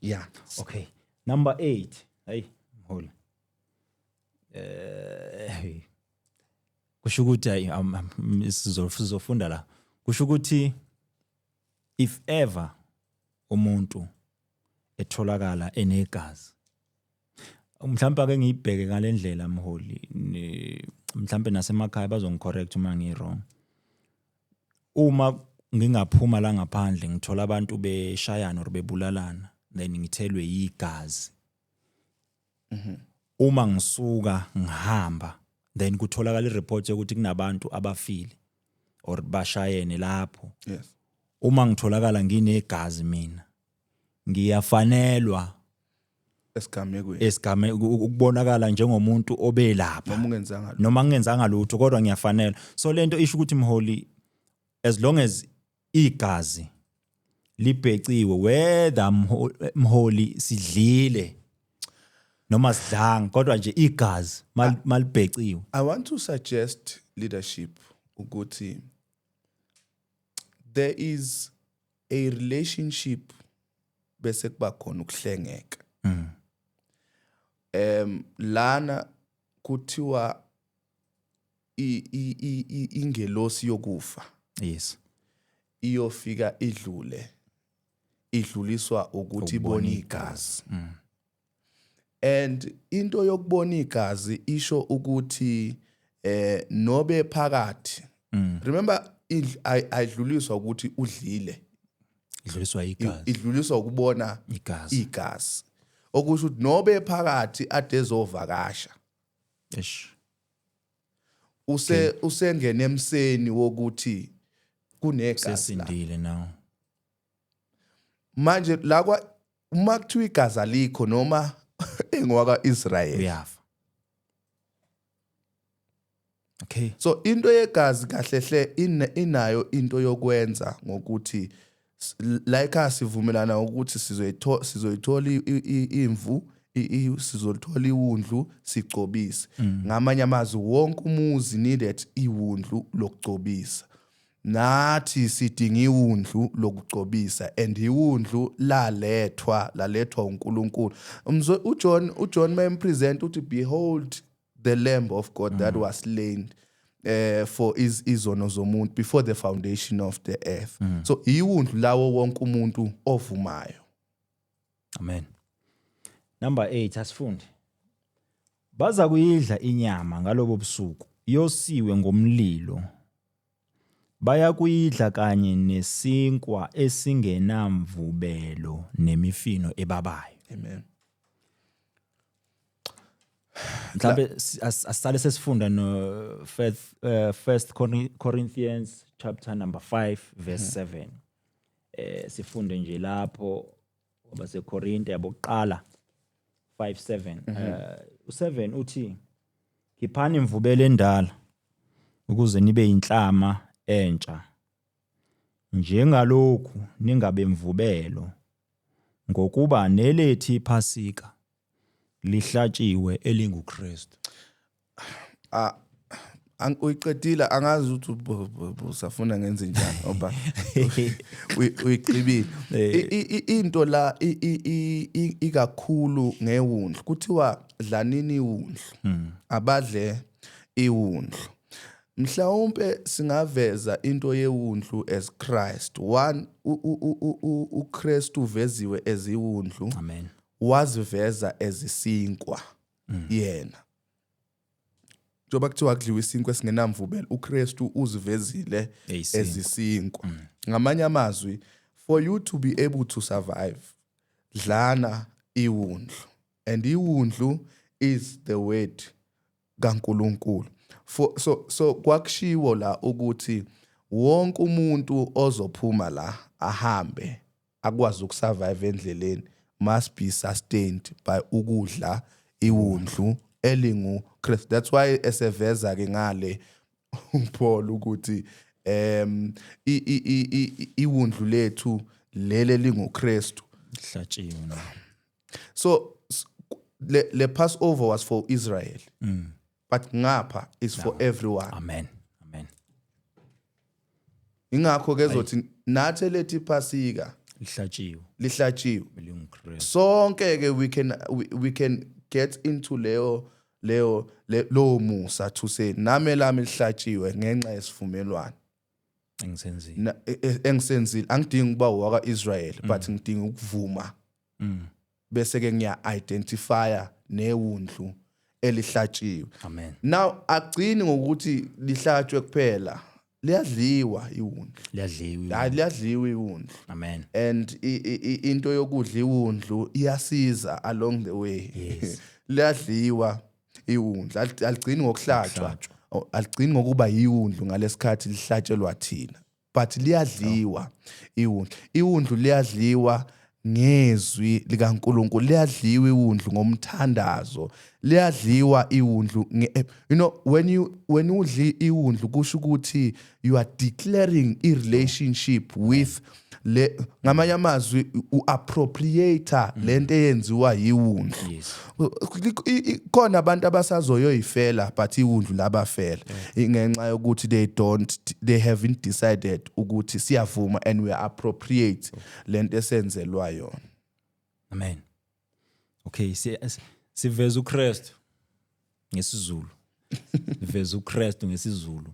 Yeah. Okay, number 8. Hey mholi, kusho ukuthi hayi, sizofunda la. Kusho ukuthi if ever umuntu etholakala enegazi, mhlawumbe ake ngiyibheke ngalendlela, mholi, mhlawumbe nasemakhaya bazongicorrect uma ngi-wrong. Uma ngingaphuma la ngaphandle, ngithola abantu beshayana or bebulalana, then ngithelwe igazi, uma ngisuka ngihamba, then kutholakala ireport yokuthi kunabantu abafile or bashayene lapho, uma ngitholakala nginegazi, mina ngiyafanelwa esigamekweni esigame ukubonakala njengomuntu obelapha noma ungenzanga lutho. Noma ngingenzanga lutho, kodwa ngiyafanelwa. So lento isho ukuthi, mholi, as long as igazi libheciwe, whether mholi sidlile noma sidlanga, kodwa nje igazi malibheciwe. I want to suggest leadership ukuthi there is a relationship bese kuba khona ukuhlengeka. Lana kuthiwa ingelosi yokufa iyofika idlule, idluliswa ukuthi ibone igazi, and into yokubona igazi isho ukuthi nobe phakathi, remember, ayidluliswa ukuthi udlile. Idluliswa igazi. Idluliswa ukubona igazi. Igazi, okusho ukuthi nobe phakathi ade ezovakasha, usengena emseni wokuthi kunegazi la. Sesindile now. Manje la kwa uma kuthiwa igazi alikho, noma engowaka Israel, uyafa, okay. So into yegazi kahle hle inayo into yokwenza ngokuthi like asivumelana ukuthi sizoyithola imvu, sizolithola iwundlu, sigcobise. Ngamanye amazwi, wonke umuzi needed iwundlu lokugcobisa. Nathi sidinga iwundlu lokugcobisa, and iwundlu lalethwa uNkulunkulu. Umzwe uJohn mayempresent uthi, "Behold the Lamb of God that was slain for izono zomuntu before the foundation of the earth." So iwundlu lawo wonke umuntu ovumayo. Amen. Number 8, asifunde. Baza kuyidla inyama ngalobo busuku, yosiwe ngomlilo. Baya kuyidla kanye nesinkwa esingenamvubelo nemifino ebabayo. Amen. Mhlambe asisale sesifunda no First Corinthians chapter number 5 verse 7. Sifunde nje lapho wabaseKorinte yabokuqala 5:7. U7 uthi, "Khiphani imvubelo endala ukuze nibe inhlama entsha, njengalokhu ningabe mvubelo, ngokuba nelethi iPhasika lihlatshiwe, elinguKristu." Ah, uyiqedile, angazi ukuthi usafuna ngenze njani ngoba uyiqibile. Into la ikakhulu ngewundlu, kuthiwa dlanini iwundlu, abadle iwundlu. Mhlawumbe singaveza into yewundlu as Christ one. uKristu uveziwe as iwundlu. Amen. Waziveza as isinkwa yena. Njengoba kuthiwa kudliwa isinkwa esingenamvubelo, uKristu uzivezile Eyisinkwa. ezisinkwa. Ngamanye amazwi, for you to be able to survive, dlana iwundlu, and iwundlu is the word kaNkuluNkulu. For so kwakushiwo la ukuthi wonke umuntu ozophuma la ahambe akwazi ukusurvive endleleni must be sustained by ukudla iwundlu elingu Christ. That's why eseveza ke ngale. uPaul ukuthi iwundlu lethu lele linguKristu. Hlatshiwe no. So le Passover was for Israel, but ngapha is for everyone. Amen, amen. Ingakho ke zothi nathi lethi iPhasika Lihlatshiwe. Lihlatshiwe. LinguKristu. Sonke ke we can get into leyo lowo musa to say nami lami lihlatshiwe ngenxa yesivumelwano engisenzile engisenzile. Angidingi ukuba waka Israel, but ngidinga ukuvuma bese ke ngiya identifya newundlu elihlatshiwe. Amen. Now agcini ngokuthi lihlatshwe kuphela, liyadliwa iwundlu. Liyadliwa. Hayi, liyadliwa iwundlu. Amen. And into yokudla iwundlu iyasiza along the way. Liyadliwa iwundlu, aligcini ngokuhlatshwa. Oh, aligcini ngokuba yiwundlu ngalesikhathi lihlatshelwa thina, but liyadliwa iwundlu. Iwundlu liyadliwa ngezwi likaNkulunkulu, liyadliwa iwundlu ngomthandazo, liyadliwa iwundlu when udli iwundlu kusho ukuthi you are declaring i relationship with le, ngamanye amazwi uappropriate lento eyenziwa yiwundlu. Khona abantu abasazoyoyifela, but iwundlu labafela ngenxa yokuthi they haven't decided ukuthi siyavuma and we appropriate lento esenzelwa yona. Amen. Okay, siveza uKristu ngesiZulu, siveza uKristu ngesiZulu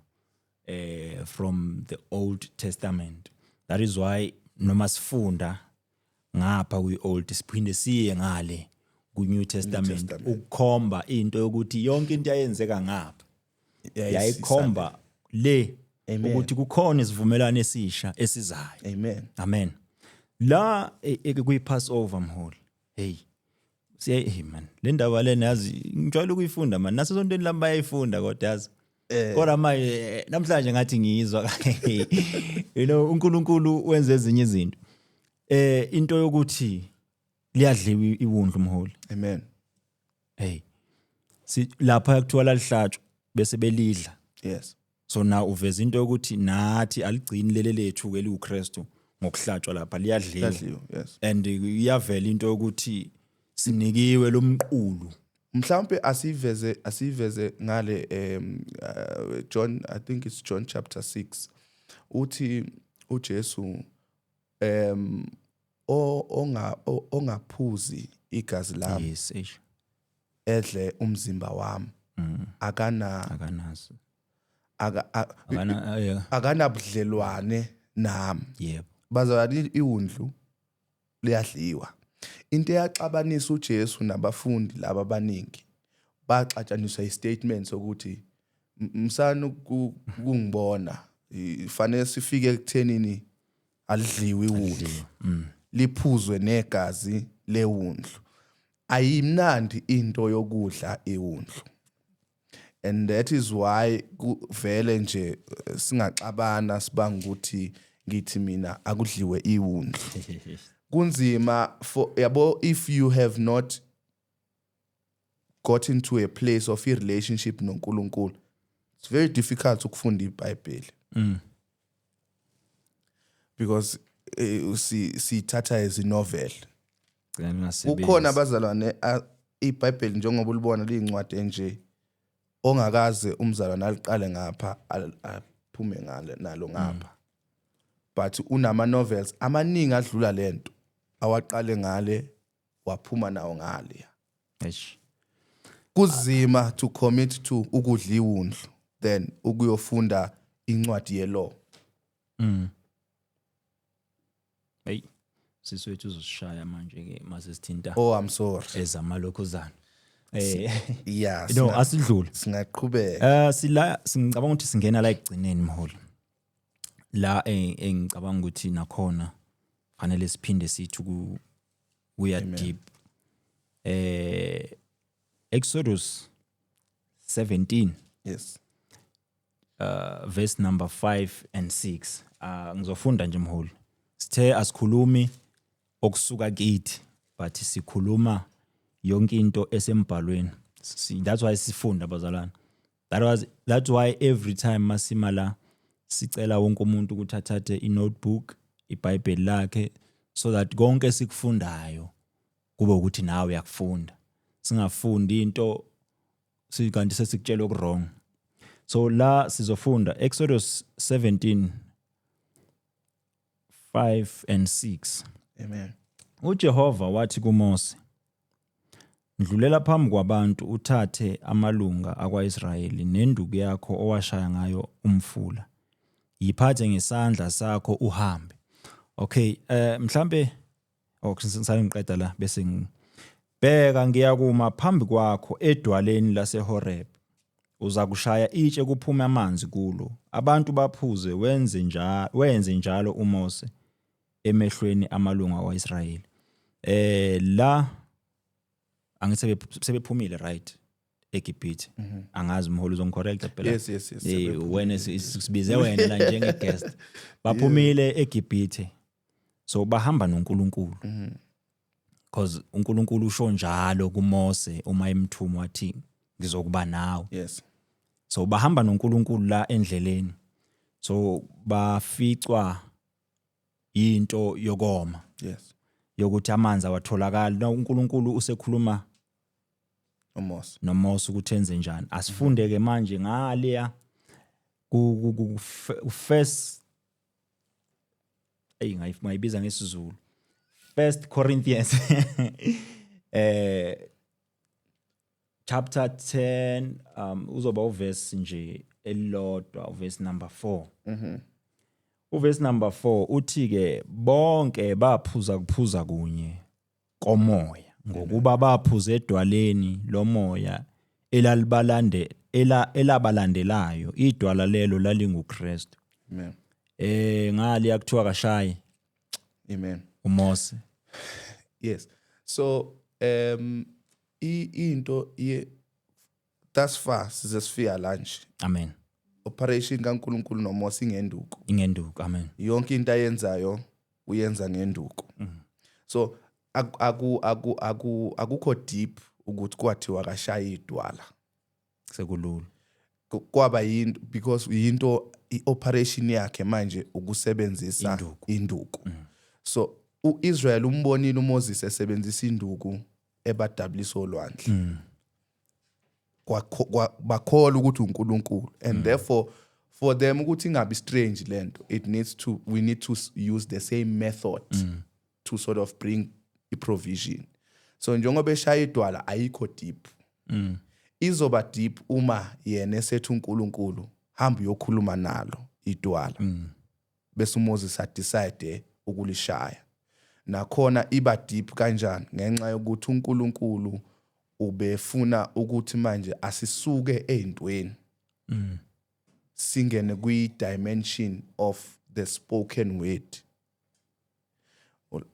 from the Old Testament. That is why noma sifunda ngapha kwi Old, siphinde siye ngale ku New Testament Testament. ukukhomba into yokuthi yonke into ayenzeka ngapha yayikhomba le Amen. ukuthi kukhona isivumelwano esisha esizayo. Amen. Amen. La kuyi Passover, mholi, hey, siya, hey man, le ndaba lena yazi ngijwayele ukuyifunda man, nasesontweni lami bayayifunda, kodwa yazi kodwa manje namhlanje ngathi ngiyizwa uNkulunkulu wenza ezinye izinto, into yokuthi liyadliwa iwundlu, mholi. Amen. Hey, si lapha kuthiwa lalihlatshwa bese belidla. So now uveza into yokuthi nathi aligcini lele lethu ke liuKristu ngokuhlatshwa lapha, liyadliwa. Liyadliwa, yes. And iyavela into yokuthi sinikiwe lomqulu. Mhlawumbe asiveze ngale John, I think it's John chapter 6, uthi uJesu ongaphuzi igazi lami Yes, eish. edle umzimba wami akana Akanazo akana akanabudlelwane nami. Bazalwane, iwundlu liyadliwa. Into eyaxabanisa uJesu nabafundi laba abaningi, baxatshaniswa istatement sokuthi msana ukungibona, fanele sifike ekuthenini alidliwe iwundlu, liphuzwe negazi lewundlu. Ayimnandi into yokudla iwundlu, and that is why vele nje singaxabana sibanga ukuthi ngithi mina akudliwe iwundlu. Kunzima for yabo if you have not gotten to a place of a relationship noNkulunkulu, it's very difficult ukufunda iBhayibheli because sithatha as a novel. Gcina lingasebenzi. Kukhona abazalwane iBhayibheli njengoba ulibona liyincwadi enje ongakaze umzalwane aliqale ngapha aphume ngale nalo ngapha, but unama novels amaningi adlula lento awaqale ngale waphuma nawo ngale. Eish. Kuzima to commit to ukudla iwundlu then ukuyofunda incwadi yelaw. Hey, sisi wethu uzosishaya manje ke mase sithinta Oh, I'm sorry. ezamalokhuzana. Yeah. No, asidlule. Singaqhubeka. Sila singicabanga ukuthi singena la ekugcineni, mholi. La engicabanga ukuthi nakhona fanele siphinde sithi ku we are deep. Exodus 17 verse number 5 and 6. Ngizofunda nje, mholi. Sithe asikhulumi okusuka kithi, but sikhuluma yonke into esembhalweni. That's why sifunda, bazalwane. That's why every time masima la sicela wonke umuntu ukuthi athathe i-notebook, iBhayibheli lakhe, so that konke esikufundayo kube ukuthi nawe uyakufunda, singafundi into sikanti sesikutshela oku-wrong. So la sizofunda Exodus 17 5 and 6. Amen. UJehova wathi kuMose, "Ndlulela phambi kwabantu uthathe amalunga akwaIsrayeli nenduku yakho owashaya ngayo umfula. Yiphathe ngesandla sakho uhambe." Okay, mhlambe oh ngisale ngiqeda la bese bheka, ngiyakuma phambi kwakho edwaleni laseHoreb. Uza kushaya itshe kuphume amanzi kulo. Abantu baphuze. Wenze njalo uMose emehlweni amalunga akwaIsrayeli. La angithi sebephumile, right, eGibhithe? Angazi, umholi uzongicorrect phela. Yes. Wena sibize wena la njenge guest. Baphumile eGibhithe. So bahamba noNkulunkulu. Because uNkulunkulu usho njalo kuMose uma emthuma, wathi, "Ngizokuba nawe." So bahamba noNkulunkulu la endleleni. So baficwa into yokoma, yokuthi amanzi awatholakali. Na uNkulunkulu usekhuluma uMose. noMose ukuthi enze njani. Asifunde ke manje ngaleya ku first, ey, ngayibiza ngesiZulu, First Corinthians chapter 10, uzoba uverse nje elilodwa, uverse number 4. Uverse number 4 uthi ke, "Bonke baphuza kuphuza kunye komoya, ngokuba baphuza edwaleni lomoya elalibalande ela elabalandelayo, idwala lelo lalinguKristu." Amen. Ngale yakuthiwa kashayi Amen. uMose. Yes. So into ye thus far size sifika la nje. Amen. Operation kaNkulunkulu noMose ingenduku. Ingenduku, amen. Yonke into ayenzayo uyenza ngenduku. So akukho deep ukuthi kwathiwa kashaya idwala. Sekulula. Kwaba yinto because yinto i-operation yakhe manje ukusebenzisa Induku. Induku. So uIsrael umbonile uMoses esebenzisa induku ebadabulisa olwandle. Bakholwa ukuthi uNkulunkulu, and therefore for them ukuthi ingabi strange lento, it needs to we need to use the same method to sort of bring i-provision. So njengoba eshaya idwala, ayikho deep. Izoba deep uma yena esethi uNkulunkulu, "Hamba uyokhuluma nalo idwala," bese uMoses adecide ukulishaya. Nakhona iba deep kanjani? Ngenxa yokuthi uNkulunkulu ubefuna ukuthi manje asisuke ezintweni, singene kwi dimension of the spoken word.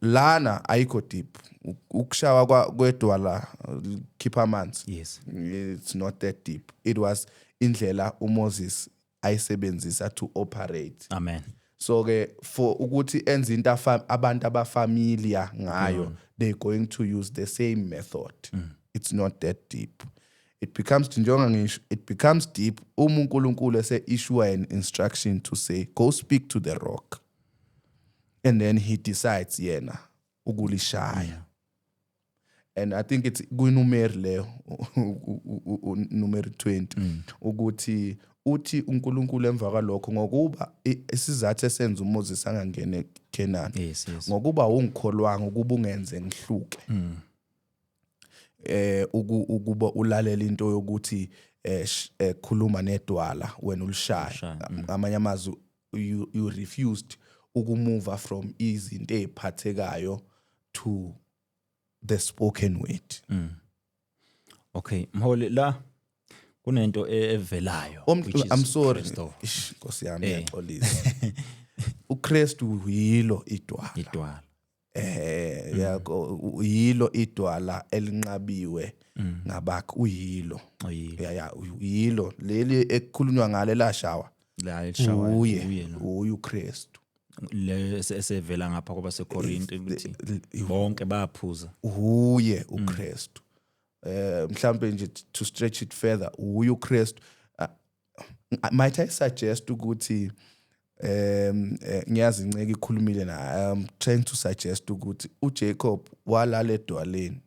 Lana ayikho deep. Ukushawa kwedwala khipha amanzi, it's not that deep. It was indlela uMoses ayisebenzisa to operate. Amen. So ke for ukuthi enze into abantu abafamiliar ngayo, they going to use the same method. It's not that deep. It becomes, njengoba ngisho, it becomes deep uma uNkulunkulu ese issue an instruction to say, "Go speak to the rock," and then he decides yena ukulishaya. And I think it's kwiNumeri leyo, Numeri 20, ukuthi uthi uNkulunkulu emva kwalokho, ngokuba isizathu esenza uMoses angangene eKenani, ngokuba ungikholwanga ukuba ungenze ngihluke, ukuba ulalela into yokuthi khuluma nedwala wena ulishaya. Ulishaya. Ngamanye amazwi, you refused ukumove from izinto eziphathekayo to the spoken word. Okay, mholi, la kunento evelayo, which is I'm sorry. Christo. Ish, Nkosi yami, ngiyaxolisa. uKristu yilo idwala. Idwala. Yako uyilo idwala elinqabiwe ngabakhi, uyilo. Uyilo. Ya, uyilo leli ekukhulunywa ngale lashawa. La elishawa. Uye. Uye lo. Uye uKristu. Le esevela ngapha kwabaseKorinte ukuthi bonke baphuza. Uye uKristu. Mhlambe nje to stretch it further, uye uKristu. Might I suggest ukuthi ngiyazi inceke ikhulumile na, I'm trying to suggest ukuthi uJacob walala edwaleni,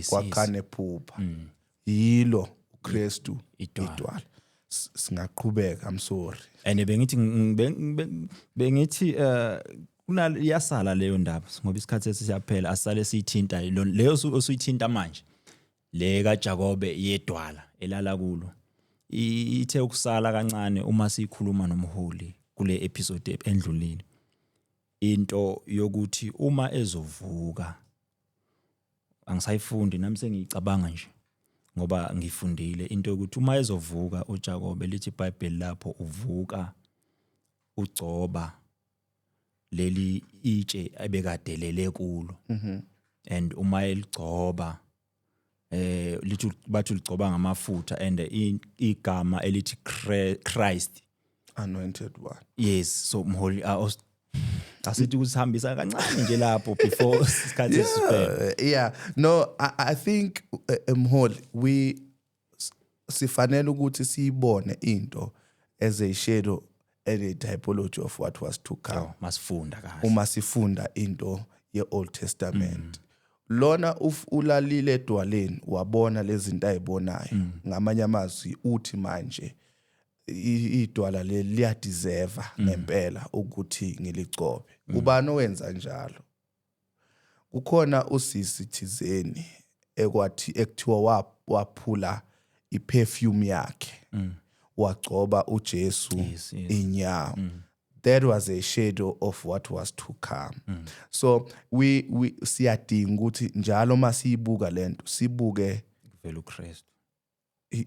kwakhane phupha yilo uKristu. Idwala. Idwala. Singaqhubeka, I'm sorry. And bengithi kunal iyasala leyo ndaba ngoba isikhathi sesiyaphela, asale siyithinta leyo osuyithinta manje, le kaJakobe yedwala elala kulo. Ithe ukusala kancane uma sikhuluma nomholi kule episode endlulile, into yokuthi uma ezovuka. Angisayifundi nami, sengiyicabanga nje ngoba ngifundile into yokuthi uma ezovuka uJakobe, lithi iBhayibheli lapho uvuka ugcoba leli itshe ebekadelele kulo, and uma eligcoba, lithi bathi uligcoba ngamafutha, and igama elithi Christ, anointed one. Yes, so mholi, asithi kusihambisa kancane nje lapho before isikhathi siphele. Yeah, no, I think, mholi, we sifanele ukuthi siyibone into as a shadow and a typology of what was to come. Oh, masifunda kahle. Uma sifunda into ye-Old Testament, lona ulalile edwaleni, wabona lezi zinto ayibonayo. Ngamanye amazwi uthi manje idwala leli liyadeserve ngempela ukuthi ngiligcobe. Ubani owenza njalo? Kukhona usisi thizeni ekwathi ekuthiwa waphula iperfume yakhe, wagcoba uJesu inyawo. That was a shadow of what was to come. So we siyadinga ukuthi njalo masiyibuka lento, sibuke kuvela uKristu.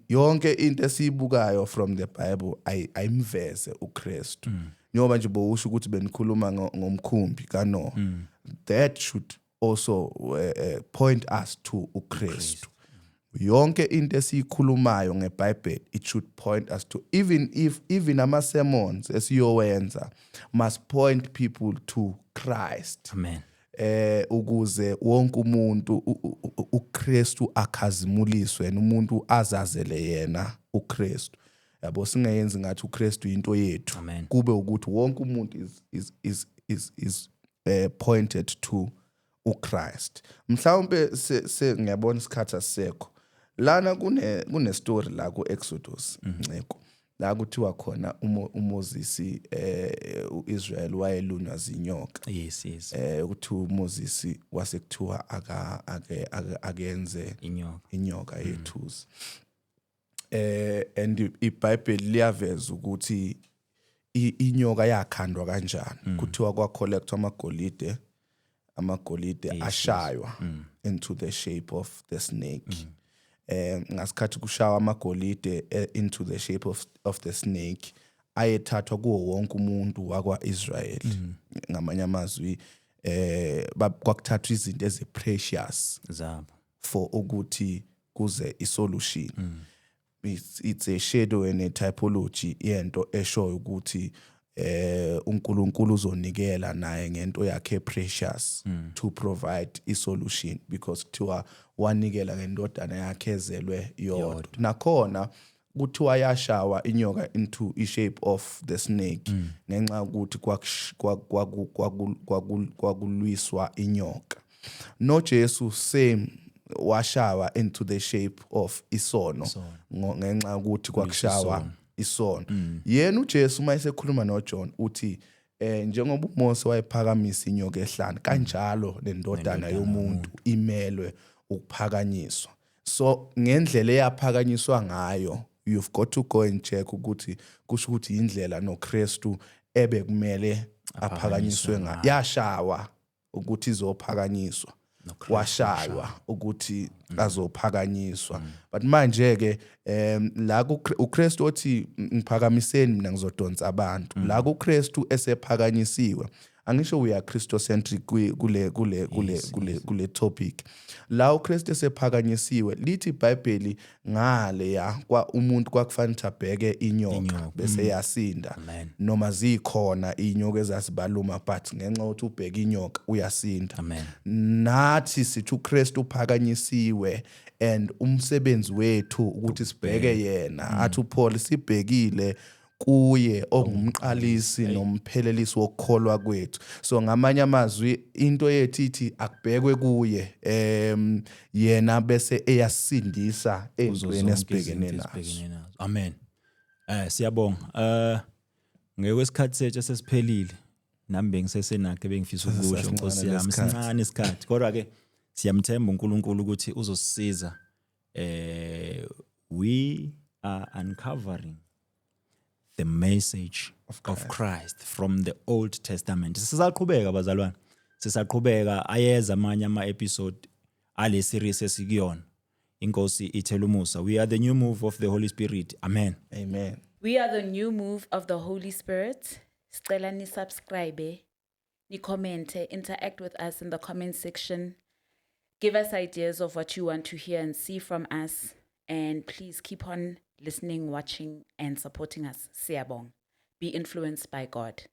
Yonke into esiyibukayo from the Bible ayimveze uKristu. Njengoba nje bowusho ukuthi benikhuluma ngomkhumbi kaNoah, that should also point us to uKristu. Yonke into esiyikhulumayo ngeBhayibheli, it should point us to, even if even ama sermons esiyowenza must point people to Christ. Amen. Ukuze wonke umuntu uKristu akhazimuliswe, nomuntu azazele yena uKristu, yabo. Singayenzi ngathi uKristu into yethu. Amen. Kube ukuthi wonke umuntu is pointed to uChrist. Mhlawumbe ngiyabona isikhathi asisekho lana. Kune story la ku Exodus, nceko, la kuthiwa khona uMoses, uIsrael wayelunywa zinyoka. Ukuthi uMoses wasekuthiwa aka ake akenze inyoka. Inyoka yethusi. And iBhayibheli liyaveza ukuthi inyoka yakhandwa kanjani. Kuthiwa kwa collect amagolide ashaywa into the shape of the snake. Ngasikhathi kushawa amagolide into the shape of the snake, ayethathwa kuwo wonke umuntu wakwaIsrael. Ngamanye amazwi, kwakuthathwa izinto ezi-precious zabo for ukuthi kuze isolution. It's a shadow and a typology yento eshoyo ukuthi uNkulunkulu uzonikela naye ngento yakhe precious to provide isolution, because kuthiwa wanikela ngendodana yakhe ezelwe yodwa. Nakhona kuthiwa yashawa inyoka into i shape of the snake ngenxa yokuthi kwakulwiswa inyoka. NoJesu same, washawa into the shape of isono ngenxa yokuthi kwakushawa isono. Yena uJesu uma esekhuluma noJohn uthi njengoba uMose wayephakamisa inyoka ehlane, kanjalo nendodana yomuntu imelwe ukuphakanyiswa. So ngendlela eyaphakanyiswa ngayo, you've got to go and check ukuthi kusho ukuthi indlela noKristu ebekumele aphakanyiswe ngayo. Yashawa ukuthi izophakanyiswa, washaywa ukuthi azophakanyiswa. But manje ke la uKristu othi, "Ngiphakamiseni mina, ngizodonsa abantu." La kuKristu esephakanyisiwe. Angisho we are Christocentric kule topic. La uKristu esephakanyisiwe, lithi iBhayibheli ngale ya kwa umuntu kwakufanele ukuthi abheke inyoka bese yasinda. Amen. Noma zikhona inyoka ezazibaluma, but ngenxa yokuthi ubheke inyoka uyasinda. Amen. Nathi sithi uKristu uphakanyisiwe and umsebenzi wethu ukuthi sibheke yena. Athi uPaul sibhekile kuye ongumqalisi nomphelelisi wokukholwa kwethu. So ngamanye amazwi, into yethu ithi akubhekwe kuye, yena bese eyasindisa Kuzo entweni zonke esibhekene izinto nazo. Esibhekene nazo. Amen. Siyabonga. Ngekwesikhathi sethu sesiphelile, nami bengisesenakho bengifisa ukusho. Sasincane Nkosi yami. lesikhathi. Sincane isikhathi, kodwa ke siyamthemba uNkulunkulu ukuthi uzosisiza. We are uncovering the message of Christ from the Old Testament. Sisaqhubeka, bazalwane, sisaqhubeka. Ayeza amanye ama episode ale series esikuyona. Inkosi ithela umusa. We are the new move of the Holy Spirit. Amen. Amen. We are the new move of the Holy Spirit. Sicela ni subscribe, ni comment, interact with us in the comment section. Give us ideas of what you want to hear and see from us. And please keep on listening, watching, and supporting us. Siyabonga. Be influenced by God.